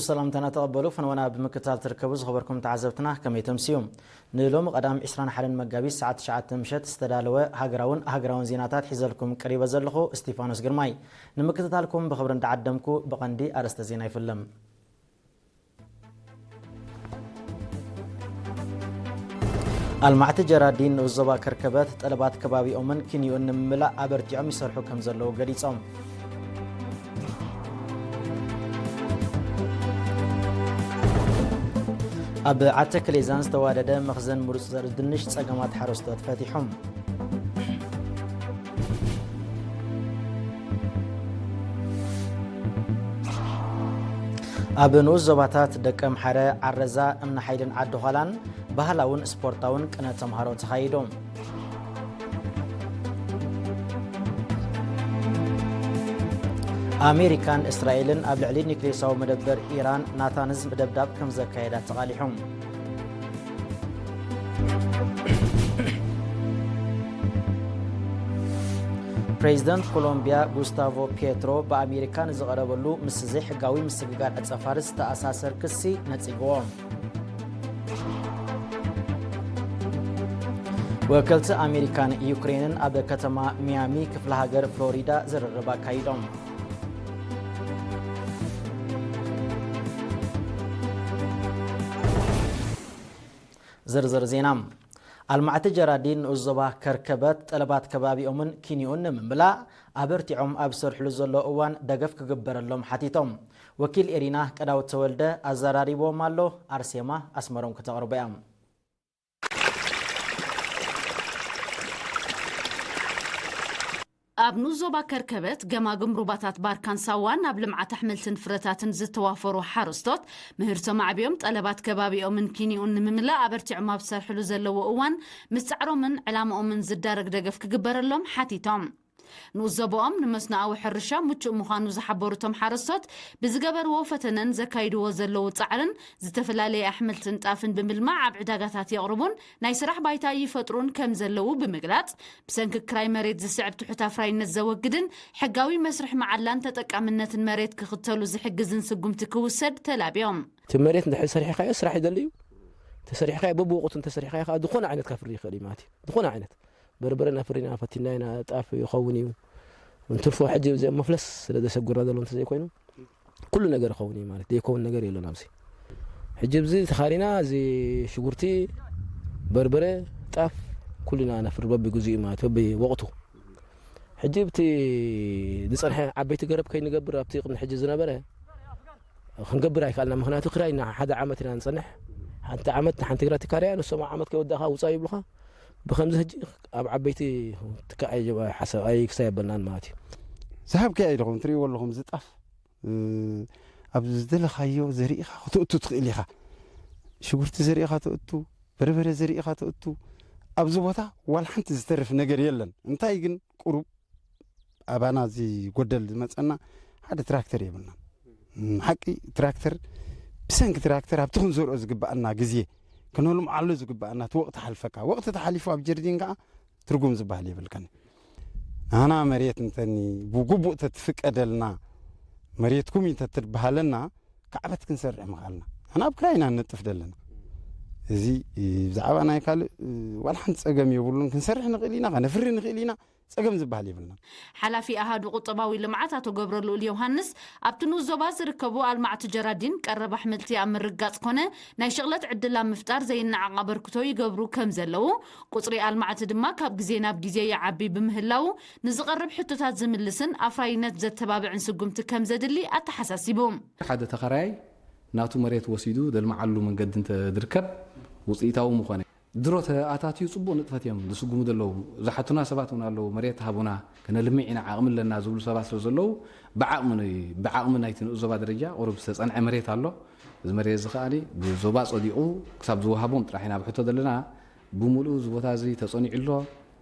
ሰላምታና ተቐበሉ። ፈነወና ብምክትታል ትርከቡ ዝኸበርኩም ተዓዘብትና ከመይ ተምስዩ? ንሎሚ ቀዳም ዕስራን ሓደን መጋቢት ሰዓት ትሽዓተ ምሸት ዝተዳለወ ሃገራውን ሃገራውን ዜናታት ሒዘልኩም ቀሪበ ዘለኹ እስቲፋኖስ ግርማይ። ንምክትታልኩም ብኽብሪ እንዳዓደምኩ ብቐንዲ ኣርእስተ ዜና ይፍልም። ኣልማዕቲ ጀራዲን ንኡስ ዞባ ከርከበት ጠለባት ከባቢኦምን ኪንዮን ንምምላእ ኣበርቲዖም ይሰርሑ ከም ዘለዉ ገሊጾም። ኣብ ዓተ ክሌዛን ዝተዋደደ መኽዘን ምሩጽ ዘርኢ ድንሽ ጸገማት ሓረስቶት ፈቲሖም። ኣብ ንኡስ ዞባታት ደቀምሓረ፣ ዓረዛ፣ እምኒ ሓይልን ዓዲ ዃላን ባህላውን ስፖርታውን ቅነ ተምሃሮ ተኻይዱ። ኣሜሪካን እስራኤልን ኣብ ልዕሊ ኒክሌሳዊ መደበር ኢራን ናታንዝ ምደብዳብ ከም ዘካየዳ ተቓሊሖም። ፕሬዚደንት ኮሎምቢያ ጉስታቮ ፔትሮ ብኣሜሪካ ንዝቐረበሉ ምስ ዘይሕጋዊ ምስግጋር ዕጸ ፋርስ ዝተኣሳሰር ክሲ ነጺግዎ። ወከልቲ ኣሜሪካን ዩክሬንን ኣብ ከተማ ሚያሚ ክፍለ ሃገር ፍሎሪዳ ዝርርብ ኣካይዶም። ዝርዝር ዜና። ኣልማዕቲ ጀራዲን ንኡስ ዞባ ከርከበት ጠለባት ከባቢኦምን ኪንዮን ንምምላእ ኣበርቲዖም ኣብ ዝሰርሕሉ ዘሎ እዋን ደገፍ ክግበረሎም ሓቲቶም። ወኪል ኤሪና ቀዳውት ተወልደ ኣዘራሪብዎም ኣሎ። ኣርሴማ ኣስመሮም ክተቕርቦ እያ። ኣብ ንኡስ ዞባ ከርከበት፣ ገማግም ሩባታት ባርካን ሳዋን ኣብ ልምዓት ኣሕምልትን ፍረታትን ዝተዋፈሩ ሓረስቶት፣ ምህርቶም ኣዕብዮም ጠለባት ከባቢኦምን ኪንዮን ንምምላእ ኣበርቲዖም ኣብ ዝሰርሕሉ ዘለዉ እዋን፣ ምስ ጻዕሮምን ዕላምኦምን ዝዳረግ ደገፍ ክግበረሎም ሓቲቶም። ንኡስ ዞባኦም ንመስኖኣዊ ሕርሻ ምቹእ ምዃኑ ዝሓበሩ እቶም ሓረስቶት፣ ብዝገበርዎ ፈተነን ዘካይድዎ ዘለዉ ጻዕርን፣ ዝተፈላለየ ኣሕምልትን ጣፍን ብምልማዕ ኣብ ዕዳጋታት የቕርቡን ናይ ስራሕ ባይታ ይፈጥሩን ከም ዘለዉ ብምግላጽ፣ ብሰንኪ ክራይ መሬት ዝስዕብ ትሑት ኣፍራይነት ዘወግድን ሕጋዊ መስርሕ መዓላን ተጠቃምነትን መሬት ክኽተሉ ዝሕግዝን ስጉምቲ ክውሰድ ተላብዮም። እቲ መሬት እንድሕር ሰሪሕካዮ ስራሕ ይደሊ እዩ። ተሰሪሕካዮ በብወቕቱ እንተሰሪሕካዮ ከዓ ዝኾነ ዓይነት ካፍሪ ይኽእል እዩ ማለት እዩ። ዝኾነ ዓይነት በርበረ እናፍሪና ፈቲና ኢና፣ ጣፍ ይኸውን እዩ። እንትርፎ ሕጂ እዚኦም መፍለስ ስለ ዘሰጉርና ዘሎ እንተዘይኮይኑ ኩሉ ነገር ይኸውን እዩ ማለት ዘይከውን ነገር የለን ኣብዚ። ሕጂ ኣብዚ ተኻሪና እዚ ሽጉርቲ፣ በርበረ፣ ጣፍ ኩልና ነፍሪ በብግዚኡ ማለት በብወቕቱ። ሕጂ ኣብቲ ዝጸንሐ ዓበይቲ ገረብ ከይንገብር ኣብቲ ቅድሚ ሕጂ ዝነበረ ክንገብር ኣይከኣልና። ምኽንያቱ ክራይ ኢና ሓደ ዓመት ኢና ንጸንሕ። ሓንቲ ዓመት ንሓንቲ ግራት ትካረያ፣ ንሶም ዓመት ከይወዳእካ ውጻእ ይብሉኻ። ብኸምዚ ሕጂ ኣብ ዓበይቲ ትካ ኣይ-፣ ሓሳብ ኣይክሳይ የበልናን ማለት እዩ። ዝሃብከ ኣይደኹም ትርእይዎ ኣለኹም ዝጣፍ፣ እ፣ ኣብ ዝደለኻዮ ዘሪእኻ ክትእቱ ትኽእል ኢኻ። ሽጉርቲ ዘሪእኻ ትእቱ፣ በርበረ ዘሪእኻ ትእቱ። ኣብዚ ቦታ ዋላ ሓንቲ ዝተርፍ ነገር የለን። እንታይ ግን ቁሩብ ኣባና እዚ ጎደል ዝመጸና ሓደ ትራክተር የብልናን። እም፣ ሓቂ ትራክተር፣ ብሰንኪ ትራክተር ኣብቲ ክንዘርኦ ዝግብኣና ግዜ፣ ክነልምዓሉ ዝግብኣና እቲ ወቕቲ ሓልፈካ። ወቕቲ ተሓሊፉ ኣብ ጀርዲን ከኣ ትርጉም ዝበሃል የብልካን። ናና መሬት እንተኒ ብግቡእ ተትፍቀደልና፣ መሬትኩም እዩ ተትበሃለና፣ ካዕበት ክንሰርሕ ምኽኣልና። ንሕና ኣብ ክራይ ኢና ንነጥፍ ዘለና። እዚ፣ እ፣ ብዛዕባ ናይ ካልእ፣ እ፣ ዋላ ሓንቲ ጸገም የብሉን። ክንሰርሕ ንኽእል ኢና፣ ከነፍሪ ንኽእል ኢና። ጸገም ዝበሃል የብልናን። ሓላፊ ኣሃዱ ቁጠባዊ ልምዓት ኣቶ ገብረልኡል ዮሃንስ፣ ኣብቲ ንኡስ ዞባ ዝርከቡ ኣልማዕቲ ጀራዲን ቀረብ ኣሕምልቲ ኣብ ምርጋጽ ኮነ ናይ ሽቕለት ዕድል ኣብ ምፍጣር ዘይነዓቕ ኣበርክቶ ይገብሩ ከም ዘለዉ፣ ቁጽሪ ኣልማዕቲ ድማ ካብ ግዜ ናብ ግዜ ይዓቢ ብምህላዉ፣ ንዝቐርብ ሕቶታት ዝምልስን ኣፍራይነት ዘተባብዕን ስጉምቲ ከም ዘድሊ ኣተሓሳሲቡ። ሓደ ተኸራያይ ናቱ መሬት ወሲዱ ዘልምዓሉ መንገዲ እንተ ዝርከብ ውጽኢታዊ ምኾነ። ድሮ ተኣታትዩ ጽቡቕ ንጥፈት እዮም ዝስጉሙ ዘለዉ። ዝሓቱና ሰባት እውን ኣለዉ፣ "መሬት ሃቡና፣ ከነልምዕ ኢና፣ ዓቕሚ ኣለና" ዝብሉ ሰባት ስለ ዘለዉ፣ ብዓቕሚ ን-፣ ብዓቕሚ ናይቲ ንኡስ ዞባ ደረጃ ቁሩብ ዝተጸንዐ መሬት ኣሎ። እዚ መሬት እዚ ከኣ ብዞባ ጸዲቑ ክሳብ ዝወሃቦም ጥራሕ ኢና ብሕቶ ዘለና። ብምሉኡ እዚ ቦታ እዚ ተጸኒዑ ኣሎ፣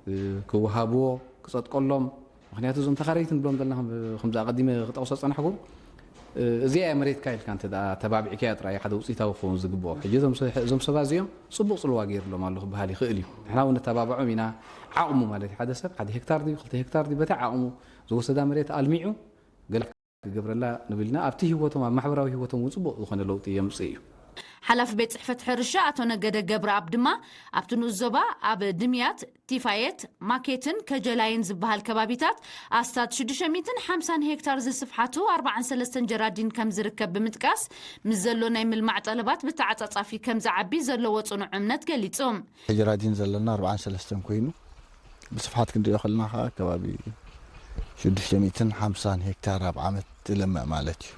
እ፣ ክወሃብዎ፣ ክጸድቀሎም። ምኽንያቱ እዞም ተኻረይቲ ንብሎም ዘለና ከም፣ ከምዚ ኣቐዲመ ክጠቕሶ ዝጸናሕኩ፣ እ፣ እዚኣ እያ መሬትካ ኢልካ እንተ ደኣ ተባቢዕካያ ጥራይ ሓደ ውጽኢታዊ ክኸውን ዝግብኦ። ሕጂ እዞም ሰ-፣ እዞም ሰባት እዚኦም ጽቡቕ ጽልዋ ገይሩሎም ኣሎ ክበሃል ይኽእል እዩ። ንሕና እውን ነተባብዖም ኢና። ዓቕሙ ማለት እዩ፣ ሓደ ሰብ ሓደ ሄክታር ድዩ፣ ክልተ ሄክታር ድዩ፣ በቲ ዓቕሙ ዝወሰዳ መሬት ኣልሚዑ ገለ ክገብረላ ንብልና ኣብቲ ህይወቶም ኣብ ማሕበራዊ ህይወቶም እውን ፅቡቕ ዝኾነ ለውጢ የምፅእ እዩ። ሓላፊ ቤት ፅሕፈት ሕርሻ ኣቶ ነገደ ገብረኣብ ድማ ኣብቲ ንኡስ ዞባ ኣብ ድምያት፣ ቲፋየት፣ ማኬትን ከጀላይን ዝበሃል ከባቢታት ኣስታት ሽዱሽተ ሚእትን ሓምሳን ሄክታር ዝስፍሓቱ ኣርባዓን ሰለስተን ጀራዲን ከም ዝርከብ ብምጥቃስ፣ ምስ ዘሎ ናይ ምልማዕ ጠለባት ብተዓጻጻፊ ከም ዝዓቢ ዘለዎ ጽኑዕ እምነት ገሊጹ። ጀራዲን ዘለና ኣርባዓን ሰለስተን ኮይኑ፣ ብስፍሓት ክንሪኦ ከለና ከዓ ከባቢ ሽዱሽተ ሚእትን ሓምሳን ሄክታር ኣብ ዓመት ትለምዕ ማለት እዩ።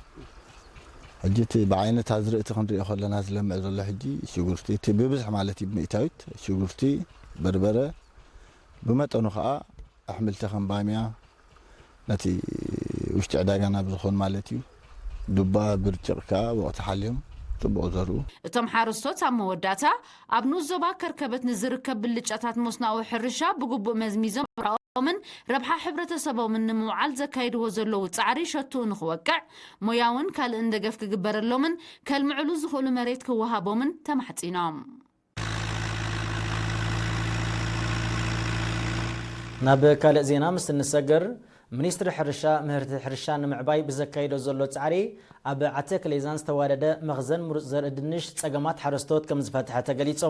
ሕጂ እቲ ብዓይነት ኣዝርእቲ ክንሪኦ ከለና ዝለምዕ ዘሎ ሕጂ ሽጉርቲ፣ እቲ ብብዝሒ ማለት እዩ፣ ብሚእታዊት ሽጉርቲ፣ በርበረ፣ ብመጠኑ ከዓ ኣሕምልቲ ከም ባምያ፣ ነቲ ውሽጢ ዕዳጋ ናብ ዝኾን ማለት እዩ። ዱባ፣ ብርጭቕ ከዓ ወቕቲ ሓልዮም ጽቡቕ ዘርኡ። እቶም ሓረስቶት ኣብ መወዳእታ ኣብ ንኡስ ዞባ ከርከበት ንዝርከብ ብልጫታት መስኖኣዊ ሕርሻ ብግቡእ መዝሚዞም ረብሓኦምን ረብሓ ሕብረተሰቦምን ንምውዓል ዘካይድዎ ዘለዉ ጻዕሪ ሸትኡ ንኽወቅዕ ሞያውን ካልእን ደገፍ ክግበረሎምን ከልምዕሉ ዝኽእሉ መሬት ክወሃቦምን ተማሕጺኖም። ናብ ካልእ ዜና ምስ እንሰግር፣ ሚኒስትሪ ሕርሻ ምህርቲ ሕርሻ ንምዕባይ ብዘካይዶ ዘሎ ጻዕሪ ኣብ ዓተ ክሌዛን ዝተዋደደ መኽዘን ምሩፅ ዘርኢ ድንሽ ጸገማት ሓረስቶት ከም ዝፈትሐ ተገሊጹ።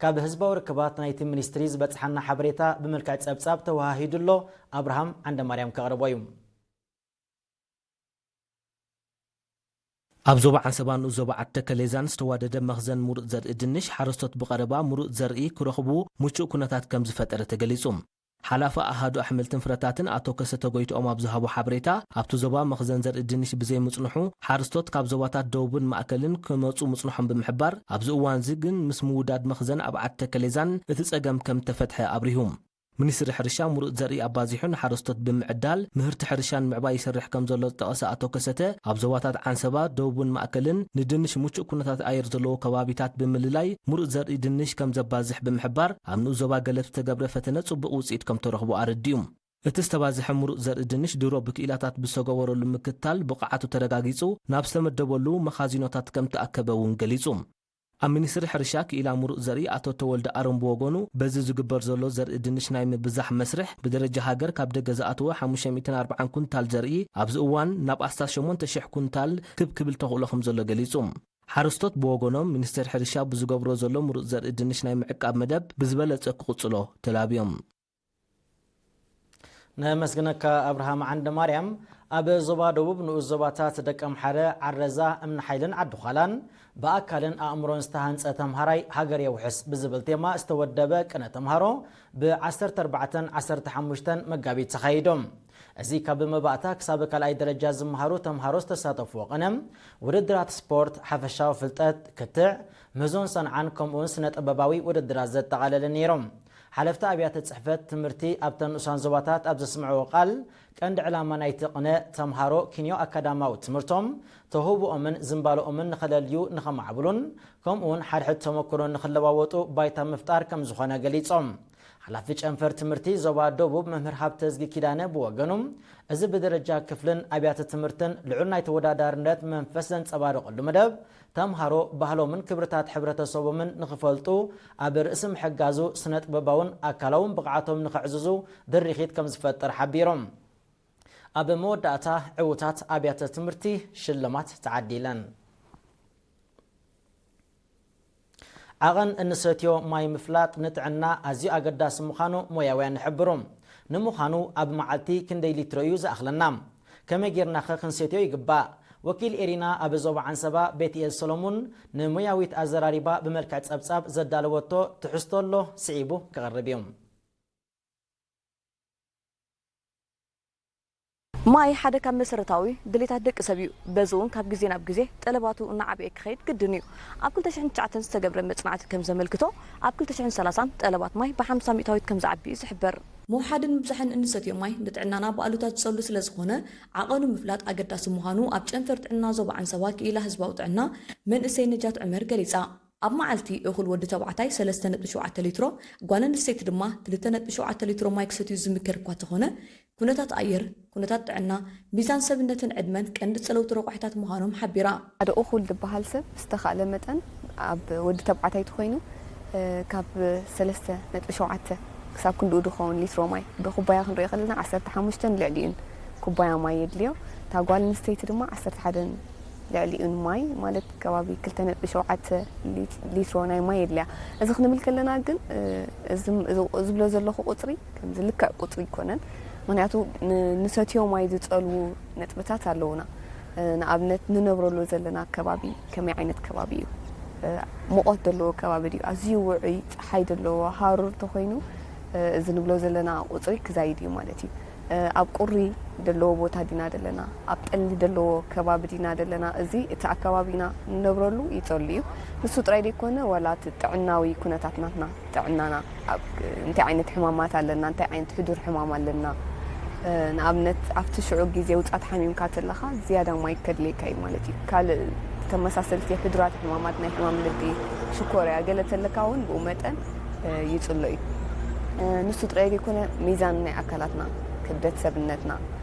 ካብ ህዝባዊ ርክባት ናይቲ ሚኒስትሪ ዝበጽሓና ሓበሬታ ብምልክዕ ጸብጻብ ተወሃሂዱ ኣሎ። ኣብርሃም ዓንደማርያም ከቕርቦ እዩ። ኣብ ዞባ ዓንሰባ ንኡስ ዞባ ዓዲ ተከሌዛን ዝተዋደደ መኽዘን ምሩፅ ዘርኢ ድንሽ ሓረስቶት ብቐረባ ምሩፅ ዘርኢ ክረኽቡ ምቹእ ኩነታት ከም ዝፈጠረ ተገሊፁ። ሓላፊ ኣሃዱ ኣሕምልትን ፍረታትን ኣቶ ከሰተ ጎይትኦም ኣብ ዝሃቦ ሓበሬታ፣ ኣብቲ ዞባ መኽዘን ዘርኢ ድንሽ ብዘይምፅንሑ ሓረስቶት ካብ ዞባታት ደቡብን ማእከልን ክመፁ ምፅንሖም ብምሕባር፣ ኣብዚ እዋን እዚ ግን ምስ ምውዳድ መኽዘን ኣብ ዓዲ ተከሌዛን እቲ ፀገም ከም ተፈትሐ ኣብሪሁ። ሚኒስትሪ ሕርሻ ምሩፅ ዘርኢ ኣባዚሑ ንሓረስቶት ብምዕዳል ምህርቲ ሕርሻ ንምዕባይ ይሰርሕ ከም ዘሎ ዝጠቐሰ ኣቶ ከሰተ፣ ኣብ ዞባታት ዓንሰባ፣ ደቡብን ማእከልን ንድንሽ ምቹእ ኩነታት ኣየር ዘለዎ ከባቢታት ብምልላይ ምሩፅ ዘርኢ ድንሽ ከም ዘባዝሕ ብምሕባር፣ ኣብ ንኡስ ዞባ ገለብ ዝተገብረ ፈተነ ጽቡቕ ውፅኢት ከም ተረኽቦ ኣረዲኡ። እቲ ዝተባዝሐ ምሩፅ ዘርኢ ድንሽ ድሮ ብክኢላታት ብዝተገበረሉ ምክትታል ብቕዓቱ ተረጋጊጹ ናብ ዝተመደበሉ መኻዚኖታት ከም ተኣከበ እውን ገሊጹ። ኣብ ሚኒስትሪ ሕርሻ ክኢላ ምሩፅ ዘርኢ ኣቶ ተወልደ ኣሮን ብወገኑ፣ በዚ ዝግበር ዘሎ ዘርኢ ድንሽ ናይ ምብዛሕ መስርሕ፣ ብደረጃ ሃገር ካብ ደገ ዝኣተወ ሓሙሽተ ሚእትን ኣርባዓን ኩንታል ዘርኢ ኣብዚ እዋን ናብ ኣስታት ሸሞንተ ሽሕ ኩንታል ክብ ክብል ተኽእሎ ከም ዘሎ ገሊጹ። ሓረስቶት ብወገኖም፣ ሚኒስቴር ሕርሻ ብዝገብሮ ዘሎ ምሩፅ ዘርኢ ድንሽ ናይ ምዕቃብ መደብ ብዝበለፀ ክቕፅሎ ተላብዮም። ነመስግነካ ኣብርሃም ዓንደ ማርያም። ኣብ ዞባ ደቡብ ንኡስ ዞባታት ደቀምሓረ፣ ዓረዛ፣ እምኒ ሓይልን ዓዲ ዃላን ብኣካልን ኣእምሮን ዝተሃንጸ ተምሃራይ ሃገር የውሕስ ብዝብል ቴማ ዝተወደበ ቅነ ተምሃሮ ብ ዓሰርተ ኣርባዕተን ዓሰርተ ሓሙሽተን መጋቢት ተኻይዶም። እዚ ካብ መባእታ ክሳብ ካልኣይ ደረጃ ዝመሃሩ ተምሃሮ ዝተሳተፍዎ ቅነ፣ ውድድራት ስፖርት፣ ሓፈሻዊ ፍልጠት፣ ክትዕ፣ ምህዞን ሰንዓን ከምኡውን ስነ ጥበባዊ ውድድራት ዘጠቓለለ ነይሮም። ሓለፍቲ ኣብያተ ጽሕፈት ትምህርቲ ኣብተን ንኡሳን ዞባታት ኣብ ዘስምዕዎ ቃል፣ ቀንዲ ዕላማ ናይቲ ቅነ ተምሃሮ ኪንዮ ኣካዳማዊ ትምህርቶም፣ ተውህቦኦምን ዝንባለኦምን ንኸለልዩ ንኸማዕብሉን ከምኡውን ሓድሕድ ተመክሮ ንኽለዋወጡ ባይታ ምፍጣር ከም ዝኾነ ገሊጾም። ሓላፊ ጨንፈር ትምህርቲ ዞባ ደቡብ መምህር ሃብተዝጊ ኪዳነ ብወገኑ፣ እዚ ብደረጃ ክፍልን ኣብያተ ትምህርትን ልዑል ናይ ተወዳዳርነት መንፈስ ዘንጸባርቐሉ መደብ፣ ተምሃሮ ባህሎምን ክብርታት ሕብረተሰቦምን ንኽፈልጡ ኣብ ርእሲ ምሕጋዙ፣ ስነ ጥበባውን ኣካላውን ብቕዓቶም ንኸዕዝዙ ድርኺት ከም ዝፈጥር ሓቢሮም። ኣብ መወዳእታ ዕዉታት ኣብያተ ትምህርቲ ሽልማት ተዓዲለን። ዓቐን እንሰትዮ ማይ ምፍላጥ ንጥዕና ኣዝዩ ኣገዳሲ ምዃኑ ሞያውያን ይሕብሩ። ንምዃኑ ኣብ መዓልቲ ክንደይ ሊትሮ እዩ ዝኣኽለና? ከመይ ጌርናኸ ክንሰትዮ ይግባእ? ወኪል ኤሪና ኣብ ዞባ ዓንሰባ ቤትኤል ሰሎሙን ንሞያዊት ኣዘራሪባ ብመልክዕ ጸብጻብ ዘዳለወቶ ትሕዝቶ ኣሎ፣ ስዒቡ ክቐርብ እዩ። ማይ ሓደ ካብ መሰረታዊ ድሌታት ደቂ ሰብ እዩ። በዚ እውን ካብ ግዜ ናብ ግዜ ጠለባቱ እናዓበየ ክኸይድ ግድን እዩ። ኣብ ክልተ ሽሕን ትሽዓተን ዝተገብረ መጽናዕቲ ከም ዘመልክቶ፣ ኣብ ክልተ ሽሕን ሰላሳን ጠለባት ማይ ብሓምሳ ሚእታዊት ከም ዝዓቢ እዩ ዝሕበር። ምውሓድን ምብዛሕን እንሰትዮ ማይ ንጥዕናና ብኣሉታ ዝጸሉ ስለ ዝኾነ፣ ዓቐኑ ምፍላጥ ኣገዳሲ ምዃኑ ኣብ ጨንፈር ጥዕና ዞባ ዓንሰባ ክኢላ ህዝባዊ ጥዕና መንእሰይ ነጃት ዑመር ገሊጻ። ኣብ መዓልቲ እኹል ወዲ ተባዕታይ ሰለስተ ነጥቢ ሸውዓተ ሊትሮ፣ ጓል ኣንስተይቲ ድማ ክልተ ነጥቢ ሸውዓተ ሊትሮ ማይ ክሰትዩ ዝምከር እኳ ተኾነ፣ ኩነታት ኣየር፣ ኩነታት ጥዕና፣ ሚዛን ሰብነትን ዕድመን ቀንዲ ጸለውቲ ረቋሒታት ምዃኖም ሓቢራ። ሓደ እኹል ዝበሃል ሰብ ዝተኻእለ መጠን ኣብ ወዲ ተባዕታይ ተኾይኑ፣ እ፣ ካብ ሰለስተ ነጥቢ ሸውዓተ ክሳብ ክንድኡ ዝኸውን ሊትሮ ማይ ብኩባያ ክንሪኦ ከለና ዓሰርተ ሓሙሽተን ልዕሊኡን ኩባያ ማይ የድልዮ። እታ ጓል ኣንስተይቲ ድማ ዓሰርተ ሓደን ልዕሊኡን ማይ፣ ማለት ከባቢ ክልተ ነጥቢ ሸውዓተ ሊት- ሊትሮ ናይ ማይ የድልያ። እዚ ክንብል ከለና ግን፣ እ፣ እዚ፣ እዚ፣ እዚ ዝብሎ ዘለኹ ቁጽሪ ከምዚ ልክዕ ቁጽሪ ኣይኮነን። ምኽንያቱ ን-፣ ንሰትዮ ማይ ዝጸልዉ ነጥብታት ኣለዉና። እ፣ ንኣብነት ንነብረሉ ዘለና ከባቢ ከመይ ዓይነት ከባቢ እዩ? እ፣ ሙቐት ዘለዎ ከባቢ ድዩ? ኣዝዩ ውዑይ ጸሓይ ዘለዎ ሃሩር ተኾይኑ፣ እ፣ እዚ ንብሎ ዘለና ቁጽሪ ክዛይድ እዩ ማለት እዩ። እ፣ ኣብ ቁሪ ዘለዎ ቦታ ዲና ደለና? ኣብ ጠሊ ዘለዎ ከባቢ ዲና ደለና? እዚ እቲ ኣከባቢና ንነብረሉ ይጸሉ እዩ። ንሱ ጥራይ ደይኮነ፣ ዋላ እቲ ጥዕናዊ ኩነታት ናትና፣ ጥዕናና፣ ኣብ፣ እንታይ ዓይነት ሕማማት ኣለና፣ እንታይ ዓይነት ሕዱር ሕማም ኣለና? እ፣ ንኣብነት፣ ኣብቲ ሽዑ ግዜ ውጻት ሓሚምካ ተለኻ ዝያዳ ማይ ከድልየካ እዩ ማለት እዩ። ካልእ ተመሳሰልቲ ሕዱራት ሕማማት፣ ናይ ሕማም ልቢ፣ ሽኮርያ፣ ገለ ተለካ እውን ብኡ መጠን፣ እ፣ ይጽሎ እዩ። እ፣ ንሱ ጥራይ ዘይኮነ፣ ሚዛን ናይ ኣካላትና፣ ክብደት ሰብነትና፣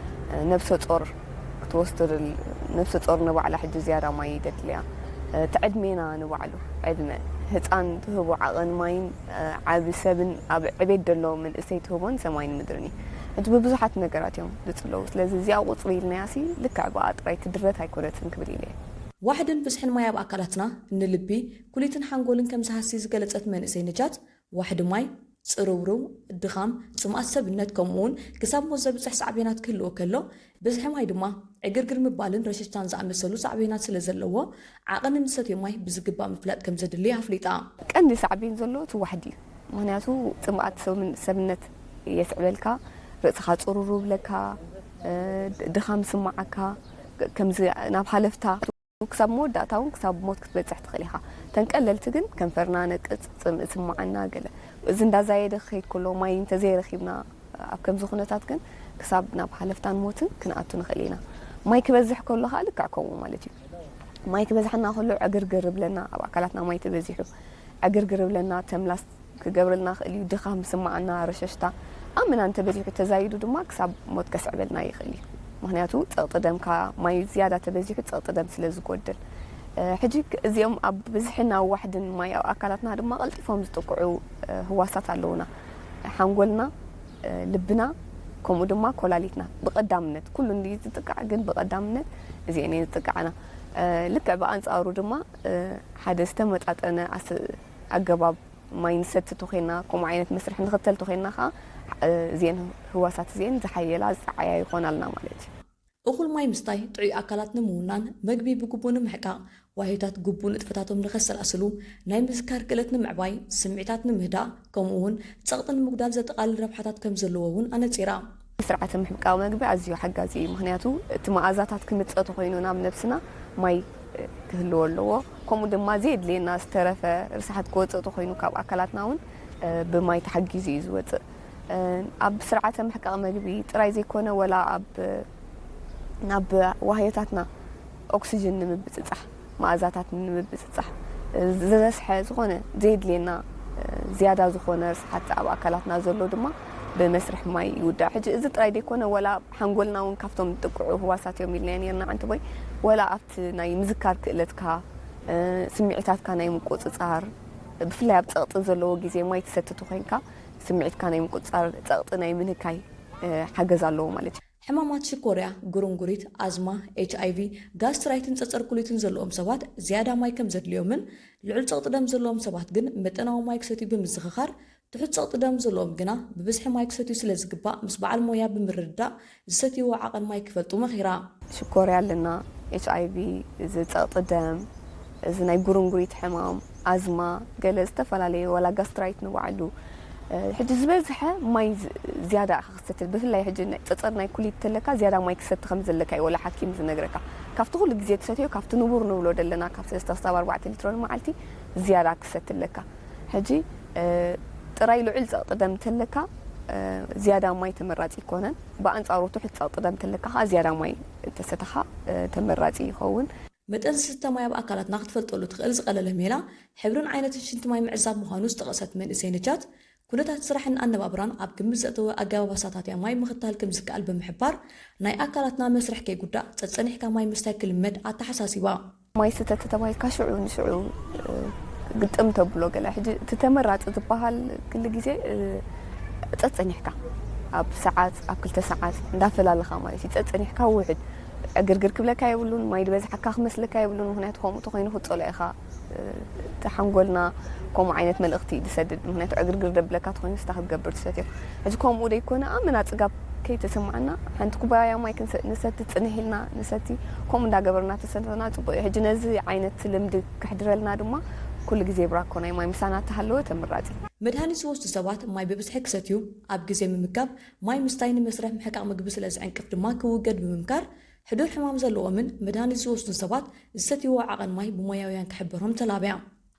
እ፣ ነብሰ ጾር ክትወስዶ ደል-፣ ነብሰ ጾር ንባዕላ ሕጂ ዝያዳ ማይ የድልያ። እ፣ እቲ ዕድሜና ንባዕሉ፣ ዕድመ ህጻን ትህቦ ዓቐን ማይን፣ እ፣ ዓቢ ሰብን ኣብ ዕቤት ደሎ መንእሰይ ትህቦን ሰማይን ምድርን እዩ። ሕጂ ብብዙሓት ነገራት እዮም ዝጽለዉ። ስለዚ እዚኣ ቁጽሪ ኢልናያሲ ልክዕ ብኣ ጥራይ ትድረት ኣይኮነትን ክብል ኢለ እየ። ዋሕድን ብዝሕን ማይ ኣብ ኣካላትና፣ ንልቢ፣ ኩሊትን ሓንጎልን ከም ዝሃሲ ዝገለጸት መንእሰይ ነጃት፣ ዋሕዲ ማይ፣ ጽርውርው፣ ድኻም፣ ጽምኣት ሰብነት፣ ከምኡ እውን ክሳብ ሞት ዘብጽሕ ሳዕቤናት ክህልዎ ከሎ፣ ብዝሒ ማይ ድማ ዕግርግር ምባልን ረሸሽታን ዝኣመሰሉ ሳዕቤናት ስለ ዘለዎ፣ ዓቐን እንሰትዮ ማይ ብዝግባእ ምፍላጥ ከም ዘድሊ ኣፍሊጣ። ቀንዲ ሳዕቤን ዘሎ እቲ ዋሕዲ እዩ። ምኽንያቱ ጽምኣት ሰብን-፣ ሰብነት የስዕበልካ፣ ርእስኻ ጽሩሩ ይብለካ፣ እ፣ ድኻም ይስምዓካ፣ ከምዚ ናብ ሃለፍታ ክሳብ መወዳእታ እውን ክሳብ ሞት ክትበጽሕ ትኽእል ኢኻ። እተን ቀለልቲ ግን ከንፈርና ነቅጽ፣ ጽምኢ ይስምዓና፣ ገለ። እዚ እንዳዛየደ ክኸይድ ከሎ፣ ማይ እንተዘይረኺብና፣ ኣብ ከምዚ ኩነታት ግን ክሳብ ናብ ሃለፍታን ሞትን ክንኣቱ ንኽእል ኢና። ማይ ክበዝሕ ከሎ ኸኣ ልክዕ ከምኡ ማለት እዩ። ማይ ክበዝሓና ከሎ ዕግርግር ይብለና፣ ኣብ ኣካላትና ማይ ተበዚሑ ዕግርግር ይብለና፣ ተምላስ ክገብረልና ይኽእል እዩ። ድኻም ይስምዓና፣ ረሸሽታ፣ ኣመና እንተበዚሑ ተዛይዱ ድማ ክሳብ ሞት ከስዕበልና ይኽእል እዩ። ምኽንያቱ ጸቕጢ ደምካ፣ ማይ ዝያዳ ተበዚሑ ጸቕጢ ደም ስለ ዝጎድል። እ፣ ሕጂ ክ-፣ እዚኦም ኣብ ብዝሕን ኣብ ዋሕድን ማይ ኣብ ኣካላትና ድማ ቀልጢፎም ዝጥቅዑ፣ እ፣ ህዋሳት ኣለዉና። ሓንጎልና፣ እ፣ ልብና፣ ከምኡ ድማ ኮላሊትና ብቐዳምነት፣ ኩሉ እንድዩ ዝጥቃዕ፣ ግን ብቐዳምነት እዚአን እየን ዝጥቃዓና። እ፣ ልክዕ ብኣንጻሩ ድማ፣ እ፣ ሓደ ዝተመጣጠነ ኣስ-፣ ኣገባብ ማይ ንሰቲ ተኾይንና፣ ከምኡ ዓይነት መስርሕ ንኽተል ተኾይንና ኸዓ፣ እ፣ እዚአን ህዋሳት እዚአን ዝሓየላ፣ ዝጸዓያ ይኾናልና ማለት እዩ። እኹል ማይ ምስታይ ጥዑይ ኣካላት ንምውናን፣ መግቢ ብግቡእ ንምሕቃቕ፣ ዋህዮታት ግቡእ ንጥፈታቶም ንኸሰላስሉ፣ ናይ ምዝካር ክእለት ንምዕባይ፣ ስምዒታት ንምህዳእ፣ ከምኡ እውን ጸቕጢ ንምጉዳል ዘጠቓልል ረብሓታት ከም ዘለዎ እውን ኣነጺራ። ስርዓተ ምሕቃቕ መግቢ ኣዝዩ ሓጋዚ እዩ። ምኽንያቱ እቲ መኣዛታት ክምጸእ ተኾይኑ ናብ ነብስና ማይ፣ እ፣ ክህልዎ ኣለዎ። ከምኡ ድማ ዘየድልየና ዝተረፈ ርስሓት ክወጽእ ተኾይኑ ካብ ኣካላትና እውን፣ እ፣ ብማይ ተሓጊዙ እዩ ዝወጽእ። እ፣ ኣብ ስርዓተ ምሕቃቕ መግቢ ጥራይ ዘይኮነ፣ ወላ ኣብ፣ ናብ ዋህዮታትና ኦክስጅን ንምብጽጻሕ፣ መኣዛታት ንምብጽጻሕ፣ እ፣ ዝረስሐ ዝኾነ ዘየድልየና፣ እ፣ ዝያዳ ዝኾነ ርስሓት ኣብ ኣካላትና ዘሎ ድማ ብመስርሕ ማይ ይውዳእ። ሕጂ እዚ ጥራይ ዘይኮነ፣ ወላ ሓንጎልና እውን ካብቶም ዝጥቅዑ ህዋሳት እዮም ኢልና ነርና። ዓንተቦይ፣ ወላ ኣብቲ ናይ ምዝካር ክእለትካ፣ እ፣ ስምዒታትካ ናይ ምቁጽጻር፣ ብፍላይ ኣብ ጸቕጢ ዘለዎ ግዜ ማይ ትሰቲ ተኾይንካ፣ ስምዒትካ ናይ ምቁጽጻር፣ ጸቕጢ ናይ ምንካይ፣ እ፣ ሓገዝ ኣለዎ ማለት እዩ። ሕማማት ሽኮርያ፣ ጉርንጉሪት፣ ኣዝማ፣ ኤች ኣይ ቪ፣ ጋስትራይትን ጸጸር ኩሊትን ዘለዎም ሰባት ዝያዳ ማይ ከም ዘድልዮምን ልዑል ጸቕጢ ደም ዘለዎም ሰባት ግን መጠናዊ ማይ ክሰትዩ ብምዝኽኻር፣ ትሑት ጸቕጢ ደም ዘለዎም ግና ብብዝሒ ማይ ክሰትዩ ስለ ዝግባእ ምስ በዓል ሞያ ብምርድዳእ ዝሰትይዎ ዓቐን ማይ ክፈልጡ መኺራ። ሽኮርያ ኣለና፣ ኤች ኣይ ቪ፣ እዚ ጸቕጢ ደም፣ እዚ ናይ ጉርንጉሪት ሕማም፣ ኣዝማ፣ ገለ ዝተፈላለየ ዋላ ጋስትራይት ንባዕሉ፣ እ፣ ሕጂ ዝበዝሐ ማይ ዝ-፣ ዝያዳ ኢኻ ክሰቲ፣ ብፍላይ ሕጂ ናይ ጸጸር ናይ ኩሊት ተለካ ዝያዳ ማይ ክሰቲ ከም ዘለካ እዩ ወላ ሓኪም ዝነግረካ። ካብቲ ኩሉ ግዜ ትሰትዮ፣ ካብቲ ንቡር ንብሎ ደለና ካብ ሰለስተ ክሳብ ኣርባዕተ ሊትሮ ንመዓልቲ ዝያዳ ክሰቲ ኣለካ። ሕጂ፣ እ፣ ጥራይ ልዑል ጸቕጢ ደም እንተለካ፣ እ፣ ዝያዳ ማይ ተመራጺ ኣይኮነን። ብኣንጻሩ ትሑት ጸቕጢ ደም እንተለካ ከኣ ዝያዳ ማይ እንተሰተኻ፣ እ፣ ተመራጺ ይኸውን። መጠን ዝስተ ማይ ኣብ ኣካላትና ክትፈልጠሉ ትኽእል ዝቐለለ ሜላ፣ ሕብርን ዓይነትን ሽንቲ ማይ ምዕዛብ ምዃኑ ዝጠቐሰት መንእሰይ ነጃት፣ ኩነታት ስራሕን ኣነባብራን ኣብ ግምት ዘእተወ ኣገባብ ኣሰታትያ ማይ ምኽታል ከም ዝከኣል ብምሕባር፣ ናይ ኣካላትና መስርሕ ከይጉዳእ ጸጸኒሕካ ማይ ምስታይ ክልመድ ኣተሓሳሲባ። ማይ ስተ ተተባሂልካ ሽዑ ንሽዑ፣ እ፣ ግጥም ተብሎ ገለ። ሕጂ እቲ ተመራጺ ዝበሃል ክሉ ግዜ፣ እ፣ ጸጸኒሕካ፣ ኣብ ሰዓት ኣብ ክልተ ሰዓት እንዳፈላለኻ ማለት እዩ። ጸጸኒሕካ ውሕድ ዕግርግር ክብለካ የብሉን። ማይ ዝበዝሓካ ክመስለካ የብሉን። ምኽንያቱ ከምኡ ተኾይኑ ክትጸሎ ኢኻ። እቲ ሓንጎልና ከምኡ ዓይነት መልእኽቲ እዩ ዝሰድድ። ምኽንያቱ ዕግርግር ደብለካ ተኾይኑ ስታ ክትገብር ትሰትዮ። ሕዚ ከምኡ ደይኮነ ኣመና ጽጋብ ከይተሰማዓና ሓንቲ ኩባያ ማይ ክንሰ- ንሰቲ ጽንሕ ኢልና ንሰቲ። ከምኡ እንዳገበርና ተሰተና ጽቡቕ እዩ። ሕጂ ነዚ ዓይነት ልምዲ ክሕድረልና ድማ ኩሉ ግዜ ብራኮ ናይ ማይ ምሳና ተሃለወ ተምራጺ። መድሃኒት ዝወስዱ ሰባት ማይ ብብዝሒ ክሰትዩ፣ ኣብ ግዜ ምምጋብ ማይ ምስታይ ንመስርሕ ምሕቃቕ ምግቢ ስለ ዝዕንቅፍ ድማ ክውገድ ብምምካር፣ ሕዱር ሕማም ዘለዎምን መድሃኒት ዝወስዱን ሰባት ዝሰትይዎ ዓቐን ማይ ብሞያውያን ክሕበሮም ተላብያ።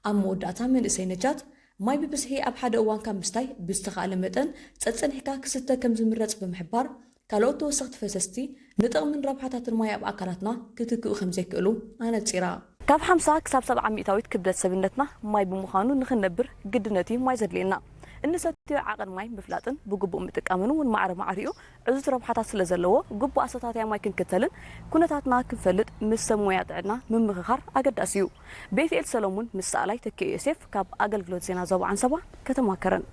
ኣብ መወዳእታ መንእሰይ ነጃት፣ ማይ ብብዝሒ ኣብ ሓደ እዋን ካብ ምስታይ ብዝተኻእለ መጠን ጸጸኒሕካ ክስተ ከም ዝምረጽ ብምሕባር፣ ካልኦት ተወሰኽቲ ፈሰስቲ ንጥቕምን ረብሓታትን ማይ ኣብ ኣካላትና ክትክኡ ከም ዘይክእሉ ኣነጺራ። ካብ ሓምሳ ክሳብ ሰብዓ ሚእታዊት ክብደት ሰብነትና ማይ ብምዃኑ ንኽንነብር ግድነት እዩ ማይ ዘድልየና። እንሰትዮ ዓቐን ማይ ምፍላጥን ብግቡእ ምጥቃምን እውን ማዕረ ማዕሪኡ ዕዙዝ ረብሓታት ስለ ዘለዎ ግቡእ ኣሰታትያ ማይ ክንክተልን ኩነታትና ክንፈልጥ ምስ ሰብ ሞያ ጥዕና ምምኽኻር ኣገዳሲ እዩ። ቤትኤል ሰሎሙን ምስ ሰኣላይ ተኪኦ ዮሴፍ ካብ ኣገልግሎት ዜና ዞባ ዓንሰባ ከተማ ከረን።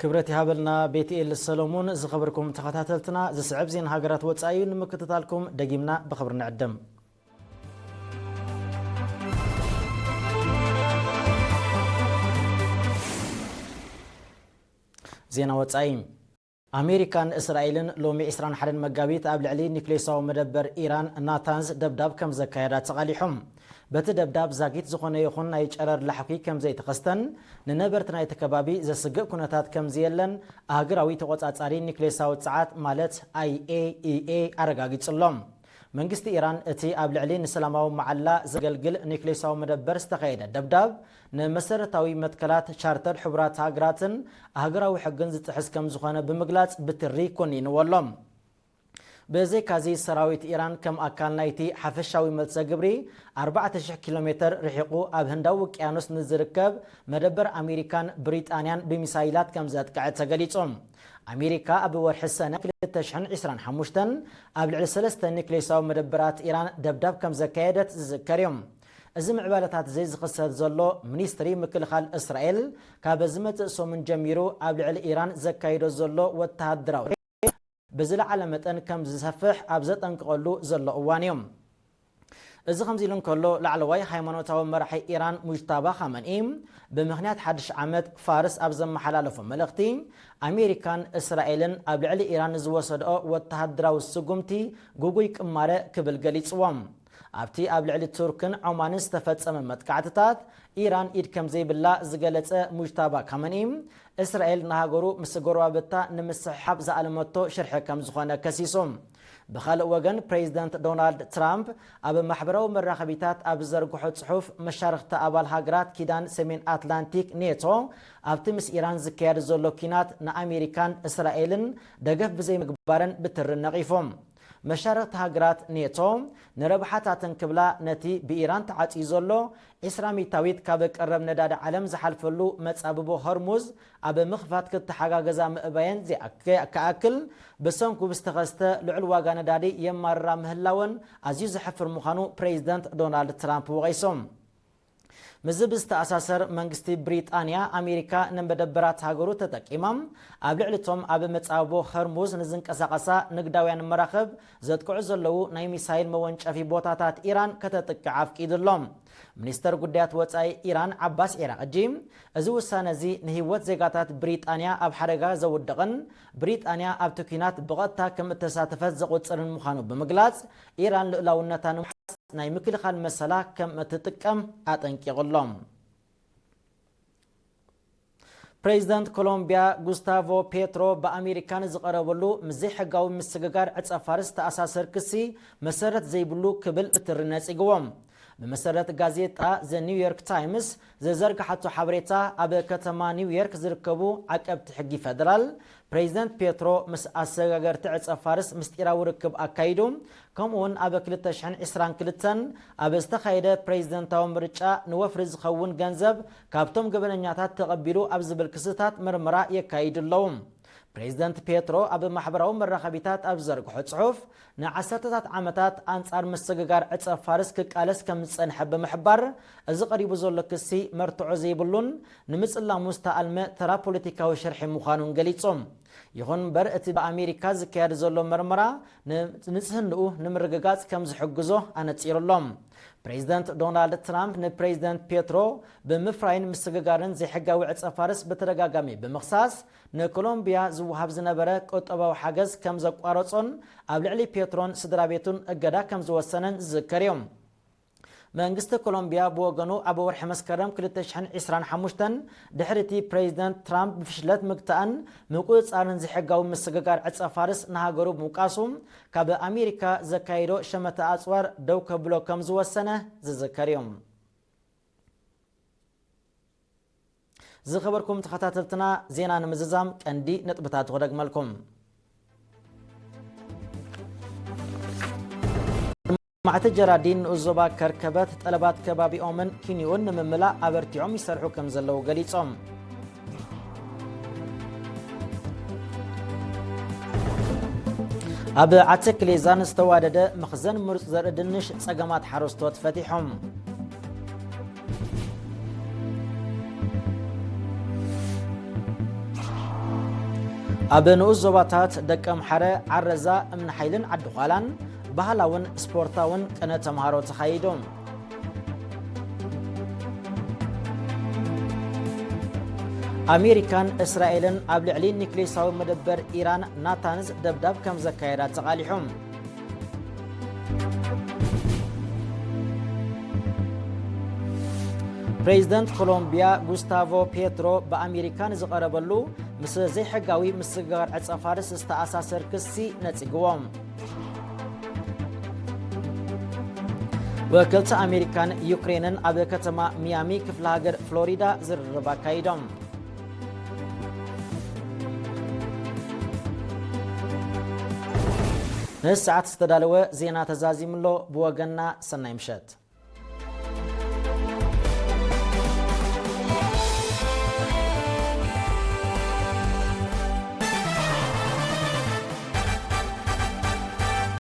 ክብረት ይሃበልና ቤትኤል ሰሎሙን። ዝኸበርኩም ተኸታተልትና፣ ዝስዕብ ዜና ሃገራት ወጻኢ እዩ ንምክትታልኩም ደጊምና ብኽብሪ ንዕድም። ዜና ወጻኢ። ኣሜሪካን እስራኤልን ሎሚ ዕስራን ሓደን መጋቢት ኣብ ልዕሊ ኒክሌሳዊ መደበር ኢራን ናታንዝ ደብዳብ ከም ዘካየዳ ተቓሊሖም። በቲ ደብዳብ ዛጊት ዝኾነ ይኹን ናይ ጨረር ላሕኪ ከም ዘይተኸስተን ንነበርቲ ናይቲ ከባቢ ዘስግእ ኩነታት ከም ዘየለን ኣህጉራዊ ተቖጻጻሪ ኒክሌሳዊ ጸዓት ማለት ኣይ ኤ ኢ ኤ ኣረጋጊጹ ኣሎ። መንግስቲ ኢራን እቲ ኣብ ልዕሊ ንሰላማዊ መዓላ ዘገልግል ኒክሌሳዊ መደበር ዝተኻየደ ደብዳብ ንመሰረታዊ መትከላት ቻርተር ሕቡራት ሃገራትን ኣህጉራዊ ሕግን ዝጥሕስ ከም ዝኾነ ብምግላጽ ብትሪ ኮኒንዎ ኣሎ። ብዘይካዚ ሰራዊት ኢራን ከም ኣካል ናይቲ ሓፈሻዊ መልሰ ግብሪ ኣርባዕተ ሽሕ ኪሎ ሜትር ርሒቑ ኣብ ህንዳዊ ውቅያኖስ ንዝርከብ መደበር ኣሜሪካን ብሪጣንያን ብሚሳይላት ከም ዘጥቅዐ ተገሊጹ። ኣሜሪካ ኣብ ወርሒ ሰነ ክልተ ሽሕን ዕስራን ሓሙሽተን ኣብ ልዕሊ ሰለስተ ኒክሌሳዊ መደበራት ኢራን ደብዳብ ከም ዘካየደት ዝዝከር እዩ። እዚ ምዕባለታት እዚ ዝኽሰት ዘሎ ሚኒስትሪ ምክልኻል እስራኤል ካብ ዝመጽእ ሰሙን ጀሚሩ ኣብ ልዕሊ ኢራን ዘካይዶ ዘሎ ወተሃደራዊ ብዝለዓለ መጠን ከም ዝሰፍሕ ኣብ ዘጠንቅቐሉ ዘሎ እዋን እዩ። እዚ ከምዚ ኢሉ እንከሎ፣ ላዕለዋይ ሃይማኖታዊ መራሒ ኢራን ሙጅታባ ኻመንኢ ብምኽንያት ሓድሽ ዓመት ፋርስ ኣብ ዘመሓላለፎ መልእኽቲ፣ ኣሜሪካን እስራኤልን ኣብ ልዕሊ ኢራን ዝወሰድኦ ወተሃደራዊ ስጉምቲ ግጉይ ቅማረ ክብል ገሊጽዎ። ኣብቲ ኣብ ልዕሊ ቱርክን ዖማንን ዝተፈጸመ መጥቃዕትታት ኢራን ኢድ ከም ዘይብላ ዝገለጸ ሙጅታባ ካመኒ፣ እስራኤል ንሃገሩ ምስ ጎረባብታ ንምስሕሓብ ዝኣለመቶ ሽርሒ ከም ዝኾነ ከሲሱ። ብኻልእ ወገን፣ ፕሬዚደንት ዶናልድ ትራምፕ ኣብ ማሕበራዊ መራኸቢታት ኣብ ዝዘርግሖ ጽሑፍ፣ መሻርኽቲ ኣባል ሃገራት ኪዳን ሰሜን ኣትላንቲክ ኔቶ ኣብቲ ምስ ኢራን ዝካየድ ዘሎ ኲናት ንኣሜሪካን እስራኤልን ደገፍ ብዘይምግባረን ብትሪ ነቒፎም። መሻርኽቲ ሃገራት ኔቶ ንረብሓታተን ክብላ ነቲ ብኢራን ተዓጽዩ ዘሎ ዕስራ ሚእታዊት ካብ ቀረብ ነዳዲ ዓለም ዝሓልፈሉ መጻብቦ ሆርሙዝ ኣብ ምኽፋት ክተሓጋገዛ ምእባየን ዘይኣክ- ከኣክል ብሰንኩ ብዝተኸስተ ልዑል ዋጋ ነዳዲ የማርራ ምህላወን ኣዝዩ ዘሕፍር ምዃኑ ፕሬዚደንት ዶናልድ ትራምፕ ወቒሶም። ምስዚ ብዝተኣሳሰር መንግስቲ ብሪጣንያ ኣሜሪካ ንመደበራት ሃገሩ ተጠቂማ ኣብ ልዕሊ እቶም ኣብ መጻብቦ ሆርሙዝ ንዝንቀሳቐሳ ንግዳውያን መራኽብ ዘጥቅዑ ዘለዉ ናይ ሚሳይል መወንጨፊ ቦታታት ኢራን ከተጥቅዕ ኣፍቂዱ ኣሎ። ሚኒስተር ጉዳያት ወጻኢ ኢራን ዓባስ ዒራቕጂ እዚ ውሳነ እዚ ንህይወት ዜጋታት ብሪጣንያ ኣብ ሓደጋ ዘውድቕን ብሪጣንያ ኣብቲ ኲናት ብቐጥታ ከም እተሳተፈት ዘቑጽርን ምዃኑ ብምግላጽ፣ ኢራን ልኡላውነታ ንምሓዝ ናይ ምክልኻል መሰላ ከም እትጥቀም ኣጠንቂቑ ኣሎ። ፕሬዚደንት ኮሎምቢያ ጉስታቮ ፔትሮ ብኣሜሪካ ንዝቐረበሉ ምስ ዘይሕጋዊ ምስግጋር ዕጸ ፋርስ ዝተኣሳሰር ክሲ መሰረት ዘይብሉ ክብል ብትሪ ነጺግዎ። ብመሰረት ጋዜጣ ዘ ኒውዮርክ ታይምስ ዘዘርግሓቶ ሓበሬታ፣ ኣብ ከተማ ኒውዮርክ ዝርከቡ ዓቀብቲ ሕጊ ፌደራል፣ ፕሬዚደንት ፔትሮ ምስ ኣሰጋገርቲ ዕጸ ፋርስ ምስጢራዊ ርክብ ኣካይዱ፣ ከምኡውን ኣብ ክልተ ሽሕን ዕስራን ክልተን ኣብ ዝተኻየደ ፕሬዚደንታዊ ምርጫ ንወፍሪ ዝኸውን ገንዘብ ካብቶም ገበነኛታት ተቐቢሉ ኣብ ዝብል ክስታት ምርመራ የካይዱ ኣለዉ። ፕሬዚደንት ፔትሮ ኣብ ማሕበራዊ መራኸቢታት ኣብ ዝዘርግሖ ጽሑፍ፣ ንዓሰርተታት ዓመታት ኣንጻር ምስግጋር ዕጸ ፋርስ ክቃለስ ከም ዝጸንሐ ብምሕባር፣ እዚ ቀሪቡ ዘሎ ክሲ መርትዖ ዘይብሉን ንምጽላሙ ዝተኣልመ ተራ ፖለቲካዊ ሽርሒ ምዃኑን ገሊጹ። ይኹን እምበር፣ እቲ ብኣሜሪካ ዝካየድ ዘሎ መርመራ ንንጽህንኡ ንምርግጋጽ ከም ዝሕግዞ ኣነጺሩ ኣሎ። ፕሬዚደንት ዶናልድ ትራምፕ ንፕሬዚደንት ፔትሮ ብምፍራይን ምስግጋርን ዘይሕጋዊ ዕጸ ፋርስ ብተደጋጋሚ ብምኽሳስ፣ ንኮሎምቢያ ዝወሃብ ዝነበረ ቁጠባዊ ሓገዝ ከም ዘቋረጾን ኣብ ልዕሊ ፔትሮን ስድራ ቤቱን እገዳ ከም ዝወሰነን ዝዝከር እዩ። መንግስቲ ኮሎምቢያ ብወገኑ፣ ኣብ ወርሒ መስከረም ክልተ ሽሕን ዕስራን ሓሙሽተን፣ ድሕሪ እቲ ፕሬዚደንት ትራምፕ ብፍሽለት ምግታእን ምቁጽጻርን ዘይሕጋዊ ምስግጋር ዕጸ ፋርስ ንሃገሩ ብምውቃሱ፣ ካብ ኣሜሪካ ዘካየዶ ሸመተ ኣጽዋር ደው ከብሎ ከም ዝወሰነ ዝዝከር እዩ። ዝኸበርኩም ተኸታተልትና፣ ዜና ንምዝዛም ቀንዲ ነጥብታት ክደግመልኩም። ማዕተ ጀራዲን ንኡስ ዞባ ከርከበት፣ ጠለባት ከባቢኦምን ኪኒኡን ንምምላእ ኣበርቲዖም ይሰርሑ ከም ዘለዉ ገሊጾም። ኣብ ዓተክሌዛን ዝተዋደደ መኽዘን ምሩጽ ዘርኢ ድንሽ፣ ጸገማት ሓረስቶት ፈቲሖም። ኣብ ንኡስ ዞባታት ደቀምሓረ፣ ዓረዛ፣ እምኒ ሓይልን ዓዲ ዃላን ባህላውን ስፖርታውን ቅነ ተምሃሮ ተኻይዱ። ኣሜሪካን እስራኤልን ኣብ ልዕሊ ኒክሌሳዊ መደበር ኢራን ናታንዝ ደብዳብ ከም ዘካየዳ ተቓሊሑ። ፕሬዚደንት ኮሎምቢያ ጉስታቮ ፔትሮ ብኣሜሪካ ንዝቐረበሉ ምስ ዘይሕጋዊ ምስግጋር ዕጸ ፋርስ ዝተኣሳሰር ክሲ ነጺግዎ። ወከልቲ ኣሜሪካን ዩክሬንን ኣብ ከተማ ሚያሚ ክፍለ ሃገር ፍሎሪዳ ዝርርብ ኣካይዶም። ንሰዓት ዝተዳለወ ዜና ተዛዚሙ ኣሎ። ብወገንና ሰናይ ምሸት።